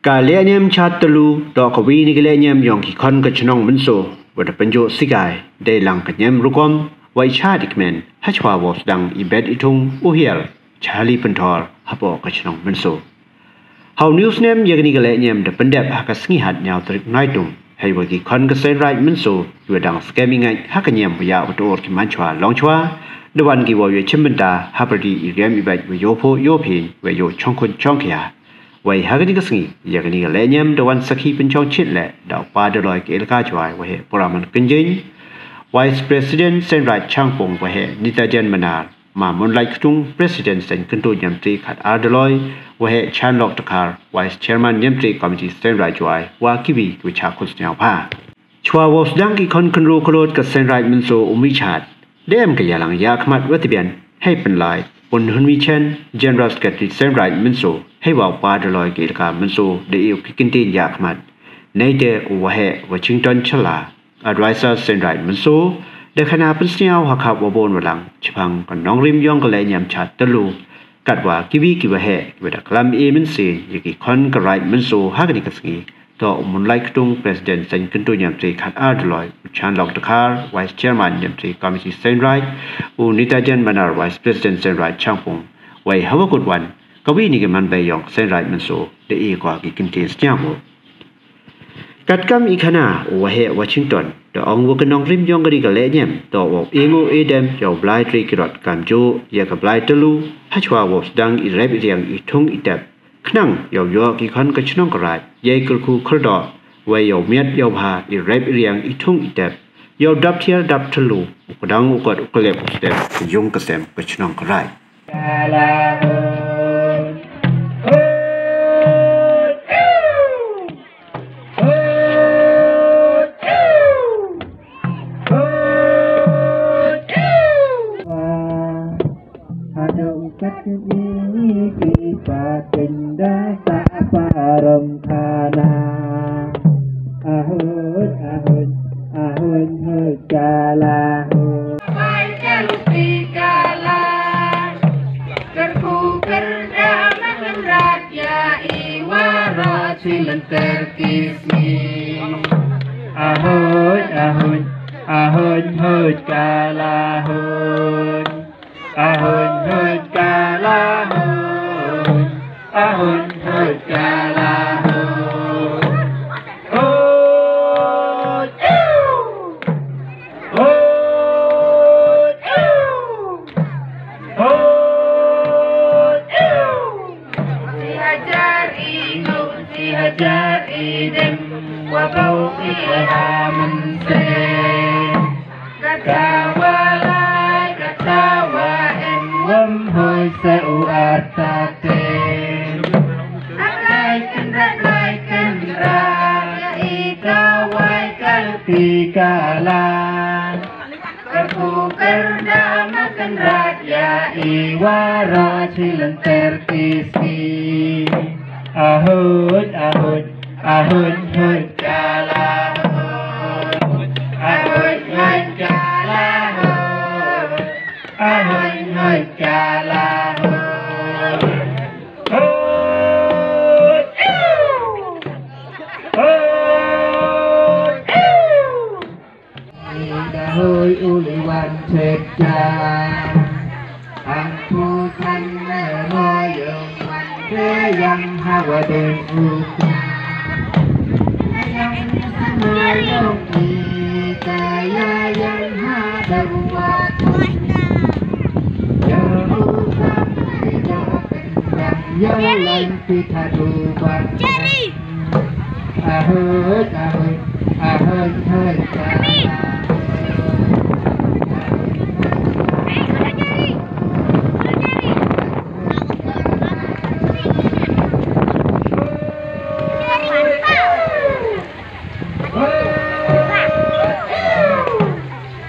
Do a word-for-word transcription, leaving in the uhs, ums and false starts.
Ka lehniam Chaad Tyllu toh ka wi na ki lehniam yong ki khon ka chnong Mynso, wa da pynjooh sikai deilang ka niam rukom wa i chaad i kmen hachwa wow sdang i bet i thung u hiar chali pynthor hapoh ka chnong Mynso. Ha u ni u snem ya kani ka lehniam da pyndep ha ka sngi Hatyniaw tarik Naitung, heiwa ki khon ka Seiñraij Mynso kiwa dang skhem i ngait ha ka niam wa yah wa toor ki manchwa longchwa, da wan ki wow ya chimbynta hapyrdi i riam i bait wa yow phuh yow phiñ wa yow chongkhuid chongkhia. Wei ha kani ka sngi ya kani ka lehniam da wan sakhi pynchong chit leh da u Pa Daloi ka Elaka Jwai, waheh Puraman Kynjing, Vice President Seiñraij Changpung, waheh Nitajen Manar, Ma Moonlight Ktung, President Seiñ Kyntu Niamtre Khatar Daloi, waheh Chanlok Dkhar, Vice Chairman Niamtre Committee Seiñraij Jwai, wa kiwi kiwa chah khut sñiawbha. Chwa wow sdang ki khon khynroo khyllood ka Seiñraij Mynso u mih chaad, da em ka yalang yahkhmat wa tbian hei pynlai u Hun Wi Chen, General Secretary Seiñraij Mynso, heiwa u Pa Daloi ka Elaka Mynso da e u ki kyntien yahkhmat. Neitæ u waheh Washington Shylla, Advisor Seiñraij Mynso, da khana pynsñiaw ha khap wa boon wa lang chaphang ka nongrim yong ka lehniam Chaad Tyllu, katwa kiwi kiwa heh kiwa da klam e mynsien ya ki khon ka Raij Mynso ha kani ka sngi toh u Moonlight Ktung, President Seiñ Kyntu Niamtre Khatar Daloi, u Chanlok Dkhar, Vice Chairman Niamtre Committee Seiñraij, u Nitajen Manar, Vice President Seiñraij Changpung. Wei hawa kut wan, kawi na ki manbei yong ka Seiñraij Mynso da e ko ki kyntien sñiawngooh. Katkam i khana u waheh Washington, da ong wa ka nongrim yong kani ka lehniam toh wow e ngooh e dem yow blai tre ki rot, kamjooh ya ka Blai Tyllu, hachwa wow sdang i rep i riang i thung i tep, khnang yow yoh ki khon ka chnong ka raij yei kyrkhu kyrdoh, wei yow miat yow bha i rep i riang i thung i tep, yow dap thiar dap thyllu, u kdang u kot u kylliap u step ka yung ka sem ka chnong ka raij. Hadooh katni ki pateiñ da sah parom khana. Ahut, ahut, ahut, hut ka la hut. Wai ka luti ka la. Kyrkhu kyrda ma kynrad ya i waroh chi lynter ki sngi. Ahut, ahut, ahut, hut ka la hut. Ahut, hut ka la hut. Ahut, hut ka la hut. Hut, iu. Hut, iu. Hut, iu. Chi hajar i ngooh, chi hajar i dem, wa booh i ha mynsiem. Kata wa lai, kata wa em, wym hoi se u artatien. Ap lai kynrad, lai kynrad, ya i ka wai ka luti ka la. Kyrkhu kyrda ma kynrad ya i waroh chi lynter ki sngi. Ahut, ahut, ahut, hut ka la hut. Ahut, hut ka la hut. Ahut, hut ka la hut. Hut, iu. Hut, iu. Ida hoi u li wan chek ja. Ang pu san ne mo yung wan de yang ha wa den u. Yang sa ma yung i ka ya yang ha da wa. Ya u sa ya yang ya lan pi tha du wa. Jerry. Ahut, ahut.